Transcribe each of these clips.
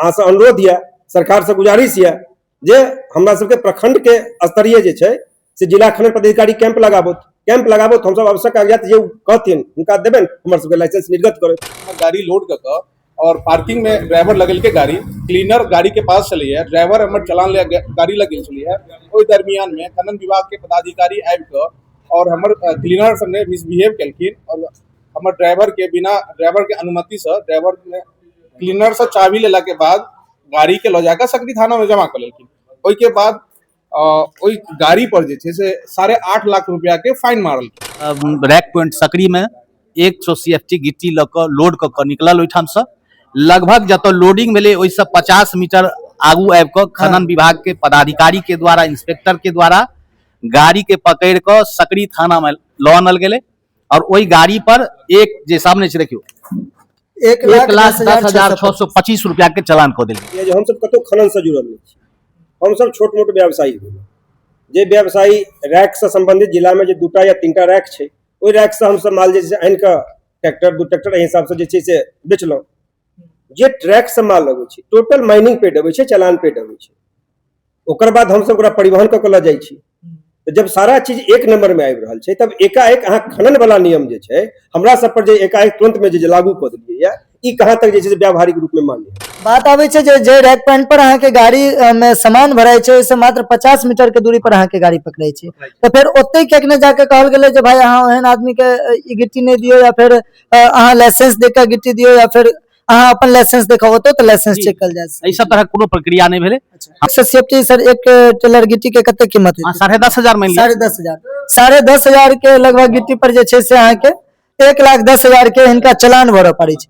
अहाँसँ अनुरोध यऽ, सरकारसँ गुजारिश यऽ जे हमरा सबके प्रखंड के स्तरीय जे छै से जिला खनन पदाधिकारी कैंप लगाबोत। कैंप लगाबोत, हमसब आवश्यक कागजात जे कहथिन हुनका देबनि, हमर सबके लाइसेंस निर्गत करत। गाड़ी लोड कऽ कऽ और पार्किंग में ड्राइवर लगेलकै गाड़ी, क्लीनर गाड़ी के पास छलैया, ड्राइवर हमर चलान ले गाड़ी लग गेल छलैया। ओहि दरमियान में खनन विभाग के पदाधिकारी आबि कऽ और हमर क्लीनर सबने मिसबिहेव केलखिन और हमर ड्राइवर के बिना ड्राइवर के अनुमति से ड्राइवर ने क्लीनर से चाबी लेला के बाद गाड़ी के लऽ जाकऽ सकरी थाना में जमा कऽ लेलखिन। ओहिके बाद ओहि गाड़ी पर जे छै से 8.5 लाख रुपया के फाइन मारल। रैक पॉइंट सकरी में 100 CFT गिट्टी लऽ कऽ लोड कऽ कऽ निकलल ओहिठामसँ। लगभग जतऽ लोडिंग भेलै ओहिसँ 50 मीटर आगू आबि कऽ खनन विभाग के पदाधिकारी के द्वारा, इंस्पेक्टर के द्वारा गाड़ी के पकड़ि कऽ सकरी थाना में लऽ आनल गेलै और ओहि गाड़ी पर एक जे सामने छै देखियौ 1,10,625 रुपया के चलान कऽ देल गेल। जे हमसब कतौ खनन से जुड़ल नहि छी, हमसब छोट मोट व्यवसायी भेलहुँ। जे व्यवसायी रैक से संबंधित जिला में जे 2 या 3 रैक छै, ओहि रैक से हमसब माल जे छै से आनि कऽ ट्रैक्टर 2 ट्रैक्टर एहि हिसाब से जे छै से बेचलहुँ। जे ट्रैक से माल अबै छै टोटल माइनिंग पेड अबै छै, चलान पेड अबै छै, ओकर बाद हमसब ओकरा परिवहन कऽ कऽ लऽ जाइ छी। तऽ जब सारा चीज एक नंबर में आबि रहल छै तब एकाएक अहाँ खनन वाला नियम जे छै हमरा सब पर जे एकाएक तुरंत में जे लागू कऽ देलियै या ई कहाँ तक जे छै से व्यावहारिक रूप में मान्य है। बात आबै छै जे रैक पॉइंट पर अहाँके गाड़ी में सामान भराइ छै ओहिसँ मात्र 50 मीटर के दूरी पर अहाँके गाड़ी पकड़ै छै, तऽ फेर ओतहि किएक नहि जाके कहल गेलै जे भाई अहाँ ओहन आदमी के ई गिट्टी नहि दियौ या फेर अहाँ लाइसेंस दे के गिट्टी दियौ या फेर अहाँ अपन लाइसेंस देखाउ, ओतऽ तऽ लाइसेंस चेक कयल जाय। एहि सब तरहक कोनो प्रक्रिया नहि भेलै। अच्छा, सेफ्टी सर एक टेलर गिट्टी के कते कीमत है? 10,500 मान लिअ। 10,500 के लगभग गिट्टी पर जे छै से अहाँके 1,10,000 के हिनका चलान भरऽ पड़ै छै।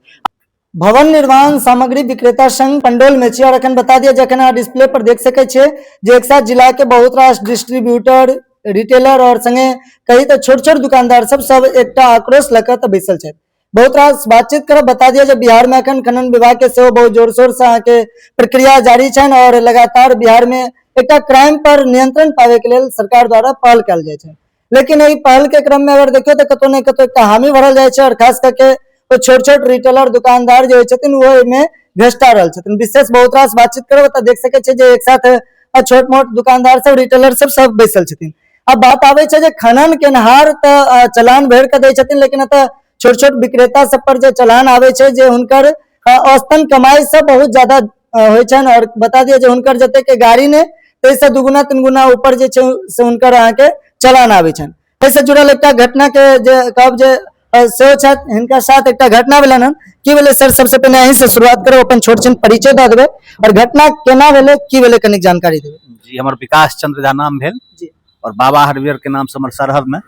भवन निर्माण सामग्री विक्रेता संघ पंडौल में छी और अखन बता दिअ जखन अहाँ डिस्प्ले पर देख सकै छियै जे एक साथ जिला के बहुत रास डिस्ट्रीब्यूटर, रिटेलर और संगे कही तऽ छोट छोट दुकानदार सब सब एकटा आक्रोश लऽ कऽ तऽ बैसल छथि। बहुत रास बातचीत करब। बता दिया जे बिहार में अखन खनन विभाग के सेहो बहुत जोर शोर से अहाँके प्रक्रिया जारी छनि और लगातार बिहार में एकटा क्राइम पर नियंत्रण पावे के लेल सरकार द्वारा पहल कयल जाइ छै। लेकिन एहि पहल के क्रम में अगर देखियौ तऽ कतौ ने कतौ एकटा हामी भरल जाइ छै और खास करके ओ छोट छोट रिटेलर दुकानदार जे होइ छथिन ओ एहिमे घसटा रहल छथिन। विशेष बहुत रास बातचीत करब तऽ देख सकै छियै जे एक साथ छोट मोट दुकानदार सब रिटेलर सब सब बैसल छथिन। अब बात आबै छै जे खनन केनहार तऽ चलान भरि कऽ दै छथिन, लेकिन एतऽ छोट छोट विक्रेता सब पर जे चलान आबै छै जे हुनकर औसतन कमाई से बहुत ज्यादा होइ छनि और बता दिअ जे हुनकर जतेक के गाड़ी ने ताहिसँ दुगुना तीन गुना ऊपर जे छै से हुनकर अहाँके चलान आबै छनि। एहिसँ जुड़ल एकटा घटना के जे कहब जे सेहो छथि, हिनका साथ एकटा घटना भेलनि हन। की भेलै सर? सबसे पहिने अहीं से शुरुआत करब, अपन छोट छिन परिचय दऽ देबै और घटना केना भेलै की भेलै कनिक जानकारी देबै। जी, हमर विकास चंद्र झा नाम भेल जी। और बाबा हार्डवेयर के नाम से हमर सरहद में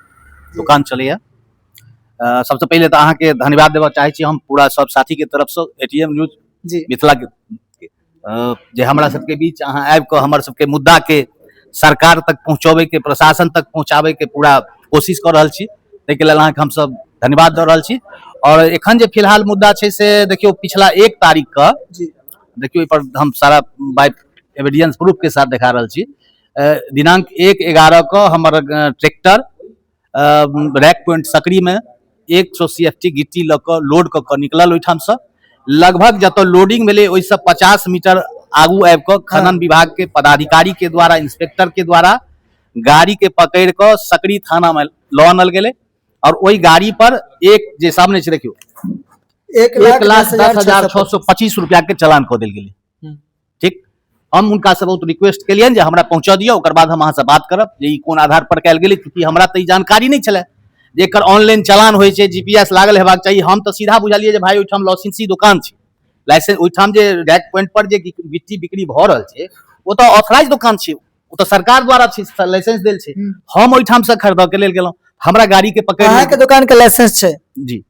दुकान चलैया। सबसे पहिले तऽ अहाँके धन्यवाद देबऽ चाहै छी हम पूरा सब साथी के तरफ से एटीएम न्यूज जी मिथिला के जे हमरा सबके बीच अहाँ आबि कऽ हमर सबके मुद्दा के सरकार तक पहुँचबै के, प्रशासन तक पहुँचाबै के पूरा कोशिश कऽ रहल छी, ताहिके लेल अहाँके हमसब धन्यवाद दऽ रहल छी। और एखन जे फिलहाल मुद्दा छै से देखियौ पिछला 1 तारीख के जी। देखियौ एहि पर हम सारा बाय एविडेंस प्रूफ के साथ देखा रहल छी। दिनांक 1/11 के हमर ट्रैक्टर रैक पॉइंट सकरी में 100 CFT गिट्टी लऽ कऽ लोड कऽ कऽ निकलल ओहिठामसँ। लगभग जतऽ लोडिंग भेलै ओहिसँ 50 मीटर आगू आबि कऽ खनन विभाग के पदाधिकारी के द्वारा, इंस्पेक्टर के द्वारा गाड़ी के पकड़ि कऽ सकरी थाना में लऽ आनल गेलै और ओहि गाड़ी पर एक जे सामने छै देखियौ 1,10,625 रुपया के चलान कऽ देल गेलै। ठीक, हम हुनका से बहुत रिक्वेस्ट केलियनि जे हमरा पहुंचा दिअ, ओकर बाद हम अहाँसँ बात करब जे ई कोन आधार पर कयल गेलै, चूँकि हमरा तऽ ई जानकारी नहि छलै जे एकर ऑनलाइन चलान होइ छै, जीपीएस लागल हेबाक चाही। हम तऽ सीधा बुझलियै जे भाय ओहिठाम लाइसेंसी दुकान छै, लाइसेंस ओहिठाम जे रैक पॉइंट पर जे गिट्टी बिक्री भऽ रहल छै ओ तऽ ऑथराइज दुकान छै, ओ तऽ सरकार द्वारा छै, लाइसेंस देल छै। हम ओहिठाम से खरीदऽ के लेल गेलहुँ, हमरा गाड़ी के पकड़ि अहाँके दुकान के लाइसेंस छै? जी।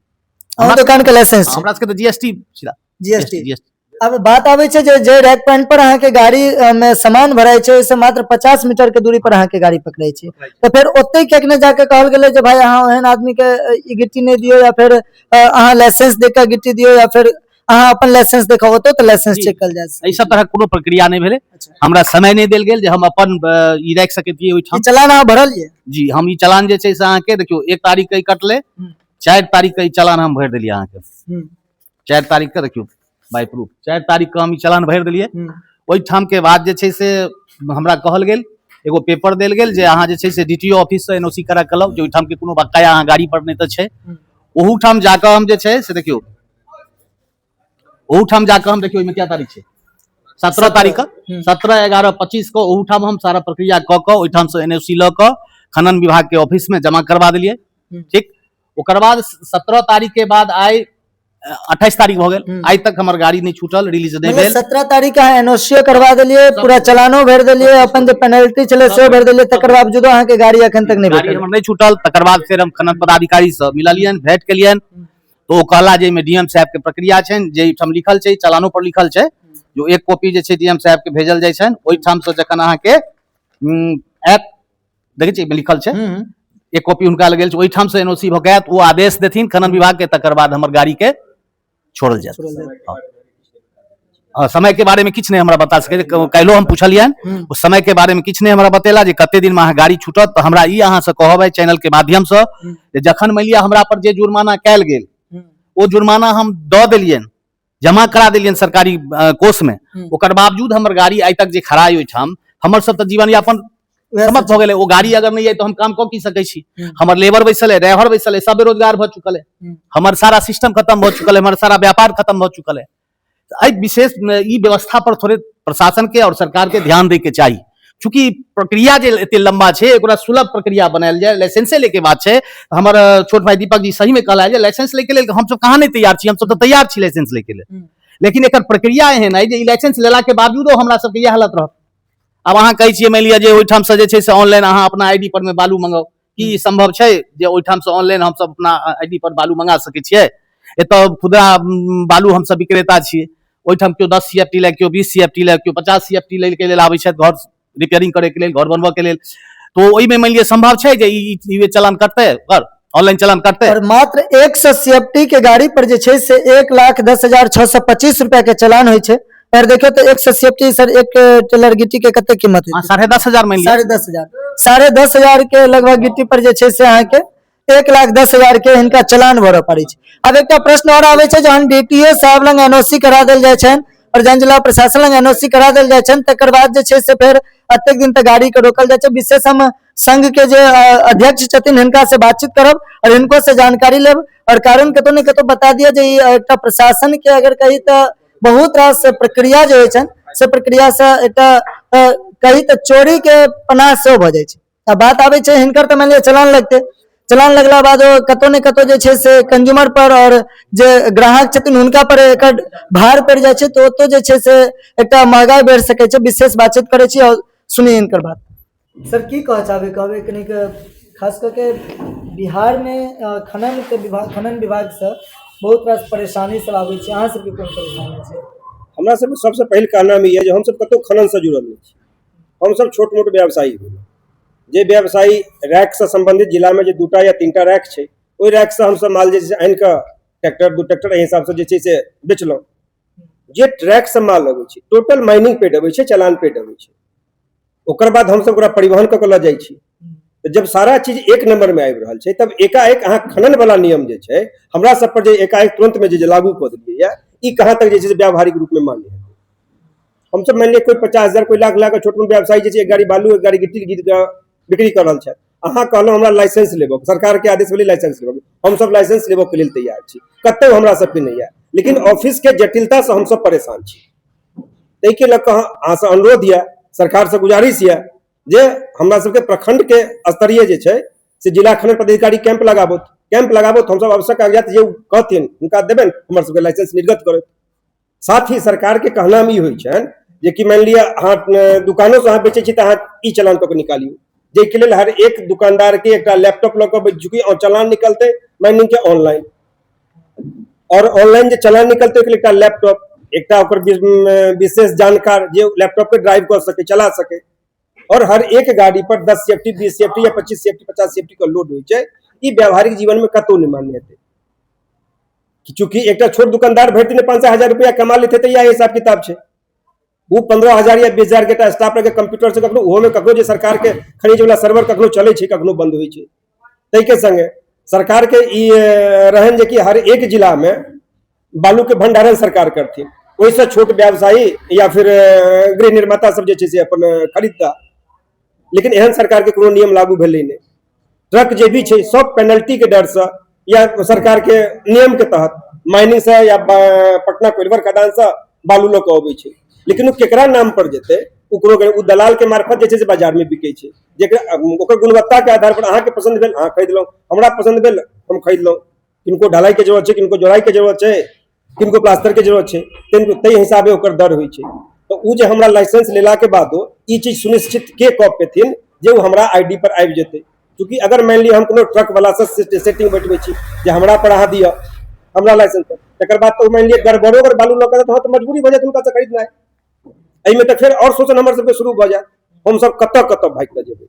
अहाँ दुकान के लाइसेंस छै? हमरा सबके तऽ जीएसटी सीधा। जीएसटी। जीएसटी। अब बात आबै छै जे रैक पॉइंट पर अहाँके गाड़ी में सामान भराइ छै ओहिसँ मात्र 50 मीटर के दूरी पर अहाँके गाड़ी पकड़ै छै, तऽ फेर ओतहि किएक नहि जाके कहल गेलै जे भाई अहाँ ओहन आदमी के ई गिट्टी नहि दियौ या फेर अहाँ लाइसेंस दे के गिट्टी दियौ या फेर अहाँ अपन लाइसेंस देखाउ, ओतऽ तऽ लाइसेंस जी। चेक कयल जाय। एहि सब तरहक कोनो प्रक्रिया नहि भेलै। अच्छा। हमरा समय नहि देल गेल जे हम अपन ई राखि सकैतियै ओहिठाम। ई चलान अहाँ भरलियै? जी, हम ई चलान जे छै से अहाँके देखियौ 1 तारीख के ई कटलै, 4 तारीख के ई चलान हम भरि देलियै अहाँके। 4 तारीख के देखियौ बाय प्रूफ 4 तारीख के हम ई चलान भरि देलियै। ओहिठाम के बाद जे छै से हमरा कहल गेल, एगो पेपर देल गेल जे अहाँ जे छै से डीटीओ ऑफिस से एनओसी करा के लाउ, जे ओहिठाम के कोनो बकाया अहाँ गाड़ी पर नहि तऽ छै। ओहूठाम जाकऽ हम जे छै से देखियौ, ओहूठाम जाकऽ हम देखियौ ओहिमे क्या तारीख छै, 17 तारीख के, 17/11/25 को ओहूठाम हम सारा प्रक्रिया कऽ कऽ ओहिठाम से एनओसी लऽ कऽ खनन विभाग के ऑफिस में जमा करवा देलियै। ठीक, ओकर बाद 17 तारीख के बाद आइ 28 तारीख भऽ गेल, आइ तक हमर गाड़ी नहि छूटल, रिलीज नहि मतलब भेल। 17 तारीख के अहाँ एनओसीओ करवा देलियै, पूरा चलानो भरि देलियै, अपन जे पेनल्टी छलै सेहो भरि देलियै, तकर बावजूदो अहाँके गाड़ी एखन तक नहि गाड़ी भेटल। हमर नहि छूटल। तकर बाद फेर हम खनन पदाधिकारी से मिललियनि, भेंट केलियनि, तो ओ कहला जे एहिमे डीएम साहब के प्रक्रिया छनि, जे एहिठाम लिखल छै, चलानो पर लिखल छै, जो एक कॉपी जे छै डीएम साहब के भेजल जाइ छनि, ओहिठाम से जखन अहाँके ऐप देखै छियै एहिमे लिखल छै, एक कॉपी हुनका लग गेल छै, ओहिठाम से एनओसी भऽ के आयत, ओ आदेश देथिन खनन विभाग के, तकर बाद हमर गाड़ी के छोड़ल जायत। छोड़ल जायत। हँ। हँ, समय के बारे में किछु नहि हमरा बता सकै छै। काल्हिो हम पुछलियनि, ओ समय के बारे में किछु नहि हमरा बतेला जे कते दिन में अहाँ गाड़ी छूटत। तऽ हमरा ई अहाँ से कहब है चैनल के माध्यम से जे जखन मानि लिअ हमरा पर जे जुर्माना कयल गेल, ओ जुर्माना हम दऽ देलियनि, जमा करा देलियनि सरकारी कोष में, ओकर बावजूद हमर गाड़ी आइ तक जे खड़ा अइ ओहिठाम, हमर सब तऽ जीवन यापन वएह समाप्त भऽ गेलै। ओ गाड़ी अगर नहि अइ तऽ हम काम कऽ की सकै छी? हमर लेबर बैसल है, ड्राइवर बैसल है, सब बेरोजगार भऽ चुकल है, हमर सारा सिस्टम खत्म भऽ चुकल है, हमर सारा व्यापार खत्म भऽ चुकल है। एहि विशेष ई व्यवस्था पर थोड़े प्रशासन के और सरकार के ध्यान दै के चाही। चूंकि प्रक्रिया जे एते लंबा छै, ओकरा सुलभ प्रक्रिया बनायल जाय। लाइसेंसे लेके बात छै, हमर छोट भाई दीपक जी सही में कहला जे लाइसेंस लेके लेल हमसब कहाँ नहि तैयार छी, हमसब तऽ तैयार छी लाइसेंस लेके लेल, लेकिन एकर प्रक्रिया एहन अइ जे ई लाइसेंस लेला के बावजूदो हमरा सबके इएह हालत रहत। आब अहाँ कहै छियै मानि लिअ जे ओहिठाम से जे छै से ऑनलाइन अहाँ अपना आईडी पर मे बालू मंगाउ, की ई संभव छै जे ओहिठाम से ऑनलाइन हमसब अपना आईडी पर बालू मंगा सकै छियै? एतऽ खुदरा बालू हमसब विक्रेता छियै, ओहिठाम केओ 10 सीएफटी लए, केओ 20 सीएफटी लए, केओ 50 सीएफटी लै के लेल आबै छथि, घर रिपेयरिंग करे के लेल, घर बनबऽ के लेल। तो ओहिमे मानि लिअ संभव छै जे ई चलान कटतै, ओकर ऑनलाइन चलान कटतै? और मात्र 100 सीएफटी के गाड़ी पर जे छै से 1,10,625 रुपया के चलान होइ छै। और देखियौ तऽ 100 सीएफटी सर, एक टेलर गिट्टी के कते कीमत होइ? 10,500 मानि लिअ। 10,500, 10,500 के लगभग गिट्टी पर जे छै से अहाँके 1,10,000 के हिनका चलान भरऽ पड़ै छै। आब एकटा प्रश्न आओर आबै छै, जहन डीटीओ साहब लग एनओसी करा देल जाइ छनि और जहन जिला प्रशासन लग एनओसी करा देल जाइ छनि, तकर बाद जे छै से फेर एतेक दिन तक गाड़ी के रोकल जाइ छै। विशेष हम संघ के जे अध्यक्ष छथिन हिनका से बातचीत करब और हिनको से जानकारी लेब, और कारण कतौ ने कतौ बता दिअ जे ई एकटा प्रशासन के अगर कही तऽ बहुत रास प्रक्रिया जे होइ छनि से प्रक्रिया से एकटा कही तऽ चोरी के पनाह सेहो भऽ जाइ छै। आ बात आबै छै हिनकर तऽ मानि लिअ चलान लगतै, चलान लगला बाद ओ कतौ ने कतौ जे छै से कंज्यूमर पर और जे ग्राहक छथिन हुनका पर एकर भार पड़ि जाइ छै, तऽ ओतौ जे छै से एकटा महगाई बढ़ि सकै छै। विशेष बातचीत करै छी और सुनी हिनकर बात। सर की कहऽ चाहबै, कहबै कनिक खास कऽ के बिहारमे खननके विभाग, खनन विभागसँ बहुत रास परेशानी सब आबै छै, अहाँ सबके कोन परेशानी छै? हमरा सबके सबसँ पहिल कहनाम ई यऽ जे हमसब कतहु खननसँ जुड़ल नहि छी, हमसब छोट मोट व्यवसायी भेलहुँ। जे व्यवसायी रैकसँ सम्बन्धित जिलामे जे 2टा या 3टा रैक छै, ओहि रैकसँ हमसब माल जे छै से आनि कऽ ट्रैक्टर 2 ट्रैक्टर एहि हिसाबसँ जे छै से बेचलहुँ। जे ट्रैकसँ माल अबै छै टोटल माइनिंग पेड अबै छै, चलान पेड अबै छै, ओकर बाद हमसब ओकरा परिवहन कऽ कऽ लऽ जाइ छी। तऽ जब सारा चीज एक नंबरमे आबि रहल छै तब एकाएक अहाँ खनन वाला नियम जे छै हमरा सब पर जे एकाएक तुरंतमे जे लागू कऽ देलियै यऽ, ई कहाँ तक जे छै से व्यावहारिक रूपमे मान्य हेतै? हमसब मानि लिअ कोइ 50,000 कोइ लाख लाख छोट मोट व्यवसायी जे छै एक गाड़ी बालू एक गाड़ी गिट्टी गिर कऽ बिक्री कऽ रहल छथि। अहाँ कहलहुँ हमरा लाइसेंस लेबऽ, सरकारके आदेश भेलै लाइसेंस लेबऽ, हमसब लाइसेंस लेबऽके लेल तैयार छी, कतहु हमरा सबके नहि यऽ, लेकिन ऑफिसके जटिलतासँ हमसब परेशान छी। ताहिके लऽ कऽ अहाँसँ अनुरोध यऽ, सरकारसँ गुजारिश यऽ जे हमरा सबके प्रखंडके स्तरीय जे छै से जिला खनन पदाधिकारी कैंप लगाबथि, कैंप लगाबथि, हमसब आवश्यक कागजात जे कहथिन हुनका देबनि, हमर सबके लाइसेंस निर्गत करथि। साथ ही सरकारके कहनाम ई होइ छनि जे कि मानि लिअ अहाँ दुकानोसँ अहाँ बेचै छी तऽ अहाँ ई चलान कऽ के निकालियौ, जाहिके लेल हर एक दुकानदारके एकटा लैपटॉप लऽ कऽ चूँकि चलान निकलतै माइनिंगके ऑनलाइन, और ऑनलाइन जे चलान निकलतै ओहिके लेल एकटा लैपटॉप, एकटा ओकर विशेष जानकार जे लैपटॉपके ड्राइव कऽ सकै, चला सकै, और हर एक गाड़ी पर 10 सीएफटी 20 सीएफटी या 25 सीएफटी 50 सीएफटी के लोड होइ छै। ई व्यावहारिक जीवन में कतौ नहि मान्य हेतै। चूँकि एकटा छोट दुकानदार भरि दिन 5-6 हजार रुपया कमा लेते तऽ इएह हिसाब किताब छै। ओ 15,000 या 20,000 के एकटा स्टाफ रखके कंप्यूटर से कखनो ओहोमे कखनो जे सरकार के खरीद वाला सर्वर कखनो चलै छै कखनो बंद होइ छै। ताहिके संगे सरकार के ई रहन जे कि हर एक जिला में बालू के भंडारण सरकार करथिन। ओहिसँ छोट व्यवसायी या फिर गृह निर्माता सब जे छै से अपन खरीदता। लेकिन एहन सरकारके कोनो नियम लागू भेलै नहि। ट्रक जे भी छै सब पेनल्टीके डरसँ या सरकारके नियमके तहत माइनिंगसँ या पटना कोइलवर खदानसँ बालू लऽ कऽ अबै छै, लेकिन ओ केकरा नाम पर जेतै? ओकरो ओ दलालके मार्फत जे छै से बाजारमे बिकै छै, जेकरा ओकर गुणवत्ताके आधार पर अहाँके पसन्द भेल अहाँ खरीदलहुँ, हमरा पसन्द भेल हम खरीदलहुँ। किनको ढलाइके जरूरत छै, किनको जोड़ाइके जरूरत छै, किनको प्लास्टरके जरूरत छै, ताहि हिसाबे ओकर दर होइ छै। तऽ ओ जे हमरा लाइसेंस लेलाके बादो ई चीज सुनिश्चित के कऽ पेथिन जे ओ हमरा आईडी पर आबि जेतै? चूँकि अगर मानि लिअ हम कोनो ट्रक वालासँ सेटिंग बैठबै छी जे हमरा पर अहाँ दिअ, हमरा लाइसेंस पर, तकर बाद तऽ मानि लिअ गड़बड़ो अगर बालू लऽ कऽ तऽ मजबूरी भऽ जायत हुनकासँ खरीदनाइ। एहिमे तऽ फेर आओर शोषण हमर सबके शुरू भऽ जायत। हमसब कतऽ कतऽ भागि कऽ जेबै?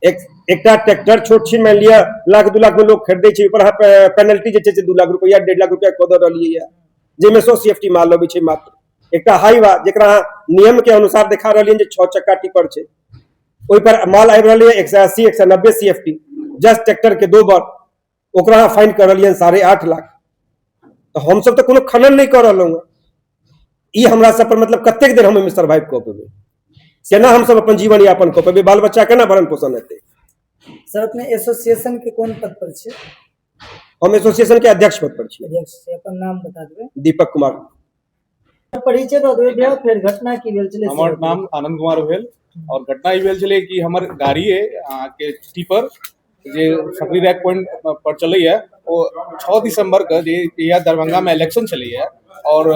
एकटा ट्रैक्टर छोट छी मानि लिअ लाख 2 लाख में लोग खरीदै छै, ओहिपर अहाँ पेनल्टी जे छै से 2 लाख रुपैआ 1.5 लाख रुपैआ कऽ दऽ रहलियै यऽ, जाहिमे 100 CFT माल अबै छै मात्र। एकटा हाईवा जेकरा अहाँ नियम के अनुसार देखा रहलियै जे 6 चक्का टिपर छै, ओहि पर माल आबि रहलै 180 190 CFT, just tractor के 2 बार, ओकरा अहाँ फाइन कर रहलियै 8.5 लाख। तऽ हमसब तऽ कोनो खनन नहि कऽ रहलहुँ हँ। ई हमरा सब पर मतलब कतेक देर हम ओहिमे सर्वाइव कऽ पेबै? केना हमसब अपन जीवन यापन कऽ पेबै? बाल बच्चा केना भरण पोषण हेतै? सर, अपने एसोसिएशन के कोन पद पर छियै? हम एसोसिएशन के अध्यक्ष पद पर छी। अध्यक्ष छियै। अपन नाम बता देबै? दीपक कुमार। परिचय दऽ देबै भैया, फेर घटना की भेल छलै से हमर बताउ। नाम आनंद कुमार भेल और घटना ई भेल छलै कि हमर गाड़ी अइ अहाँके टिपर जे सकरी रैक पॉइंट पर चलैए, ओ 6 दिसंबरके जे जहिया दरभंगामे इलेक्शन छलैए और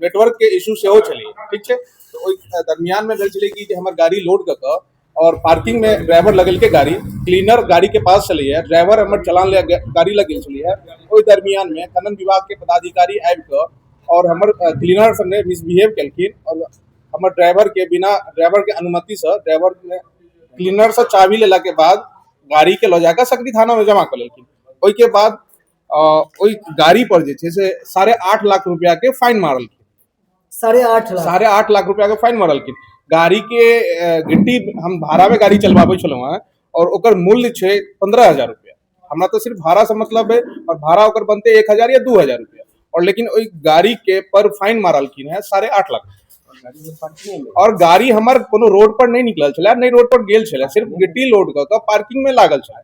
नेटवर्कके इशू सेहो छलैए, ठीक छै, तऽ ओहि दरमियानमे भेल छलै कि जे हमर गाड़ी लोड कऽ कऽ और पार्किंगमे ड्राइवर लगेलकै गाड़ी, क्लीनर गाड़ीके पास छलैए, ड्राइवर हमर चलान ले गाड़ी लग गेल छलैए। ओहि दरमियानमे खनन विभागके पदाधिकारी आबि कऽ और हमर क्लीनर सबने मिसबिहेव केलखिन और हमर ड्राइवरके बिना ड्राइवरके अनुमतिसँ ड्राइवर क्लीनरसँ चाभी लेलाके बाद गाड़ीके लऽ जाकऽ सकरी थानामे जमा कऽ लेलखिन। ओहिके बाद ओहि गाड़ी पर जे छै से 8.5 लाख रुपयाके फाइन मारलखिन। 8.5 लाख? 8.5 लाख रुपया के फाइन मारलखिन। गाड़ी के गिट्टी हम भाड़ा में गाड़ी चलबाबै छलहुँ हेँ और ओकर मूल्य छै 15,000 रुपया। हमरा तऽ सिर्फ भाड़ा से मतलब है और भाड़ा ओकर बनतै 1,000 या 2,000 रुपया और लेकिन ओहि गाड़ी के पर फाइन मारलखिन हेँ 8.5 लाख और गाड़ी हमर कोनो रोड पर नहि निकलल छलै, नहि रोड पर गेल छलै, सिर्फ गिट्टी लोड कऽ कऽ पार्किंग में लागल छलै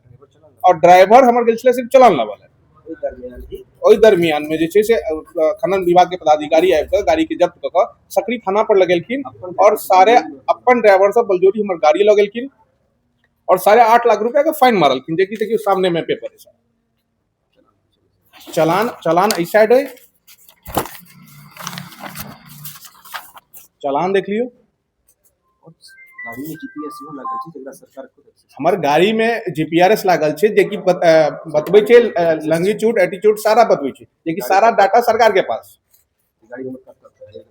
और ड्राइवर हमर गेल छलै सिर्फ चलान लाबऽ लए। ओहि दरमियान में जे छै से खनन विभाग के पदाधिकारी आबि कऽ गाड़ी के जब्त कऽ कऽ सकरी थाना पर लगेलखिन और सारे अपन ड्राइवर सब बलजोरी हमर गाड़ी लऽ गेलखिन और 8.5 लाख रुपया के फाइन मारलखिन, जेकि देखियौ सामने में पेपर है सर। चलान, चलान एहि साइड है, चलान देख लियौ। गाड़ी में जीपीएस सेहो लागल छै, जेकरा सरकार खुद access हमर गाड़ी में जीपीआरएस लागल छै, जेकि बतबै छै लॉन्गिट्यूड एटीट्यूड सारा बतबै छै, जेकि सारा डाटा सरकार के पास। गाड़ी हमर कतऽ है?